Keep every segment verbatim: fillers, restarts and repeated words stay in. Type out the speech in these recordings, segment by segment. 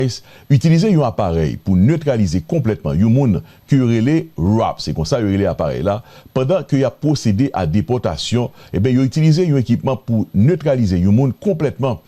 ICE itilize yon aparèy pou netralize konplètman yon moun ke yo rele wrap, se konsa yo rele aparèy la, pandan ke y ap pwosede a depòtasyon, ebyen, yo itilize yon ekipman pou netralize yon moun konplètman.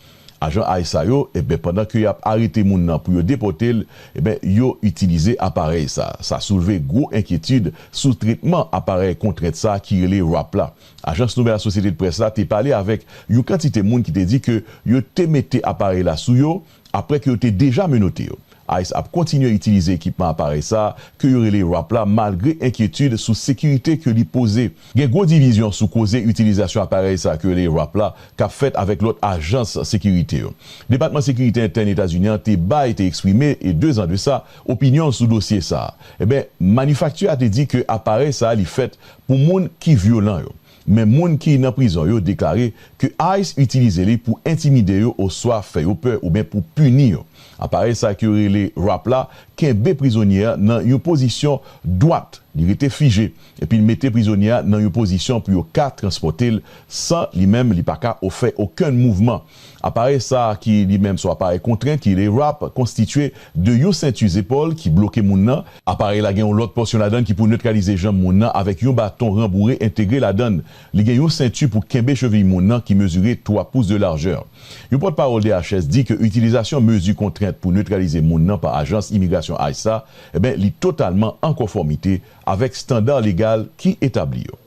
Ajan ICE sa yo, ebyen, pandan ke y ap arete moun nan pou yo depòte l, ebyen, yo itilize aparèy sa. Sa soulve gwo enkyetid sou tretman aparèy kontrent sa ki rele wrap la. Ajans nouvèl Associated Press la te pale avèk yon kantite moun ki te di ke yo te mete aparèy la sou yo, apre ke yo te deja menote yo. ICE ap kontinye itilize ekipman aparèy sa ke yo rele wrap la, malgre enkyetid sou sekirite ke li poze. Gen gwo divizyon sou koze itilizasyon aparèy sa ke yo rele wrap la k ap fèt avèk lòt ajans sekirite yo. Depatman Sekirite Entèn Etazini an te bay, te eksprime, e de zan de sa, opinyon l sou dosye sa. Ebyen, manifakti a te di ke aparèy sa li fèt pou moun ki vyolan yo. Men moun ki nan prizon yo deklare ke ICE itilize li pou entimide yo oswa fè yo pè oubyen pou pini yo. Aparèy sa ke yo rele wrap la kenbe prizonye a nan yon pozisyon dwat, li rete fije, epi l mete prizonye a nan yon pozisyon pou yo ka transpòte l san li menm li pa ka fè okenn mouvman. Aparèy sa a ki li menm se yon aparèy kontrent ki rele wrap konstitye de yon senti zepòl ki bloke moun nan. Aparèy la gen yon lòt pòsyon ladan l ki pou netralize janm moun nan avèk yon baton ranboure entegre ladan l. Li gen yon senti pou kenbe cheviy moun nan ki mezire twa pous de lajè. Yon pòtpawòl D H S di ke itilizasyon mezi kontrent pou netralize moun nan pa ajans imigrasyon ICE sa, ebyen, li totalman an konfòmite avèk estanda legal ki etabli yo.